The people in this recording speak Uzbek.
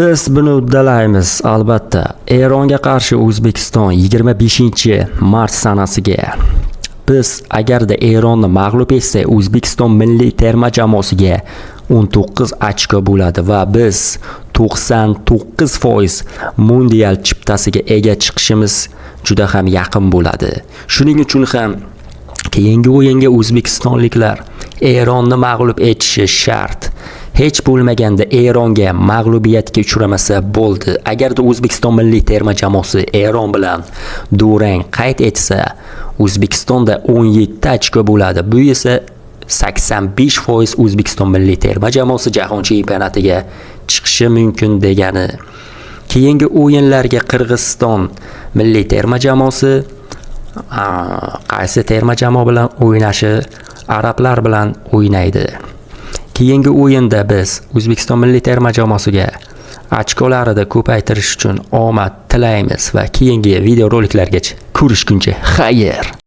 Biz buni uddalaymiz, albatta. Eronga qarshi O'zbekiston 25-mart sanasiga. Biz agarda Eronni mag'lub etsak, O'zbekiston milliy terma jamoasiga 19 ochko bo'ladi va biz 99% mundial chiptasiga ega chiqishimiz juda ham yaqin bo'ladi. Shuning uchun ham keyingi o'yinga o'zbekistonliklar Eronni mag'lub etishi shart. Hech bo'lmaganda Eronga mag'lubiyatga uchramasa bo'ldi. Agarda O'zbekiston milliy terma jamoasi Eron bilan durang qayd etsa, O'zbekistonda 17 ochko bo'ladi. Bu esa 85% O'zbekiston milliy terma jamoasi jahon chempionatiga chiqishi mumkin degani. Keyingi o'yinlarga Qirg'iziston milliy terma jamoasi qaysi terma jamoa bilan o'ynashi, arablar bilan o'ynaydi. Keyingi o'yinda biz O'zbekiston milliy terma jamoasiga ochkolarida ko'paytirish uchun omad tilaymiz va keyingi videoroliklargacha ko'rishguncha xayr.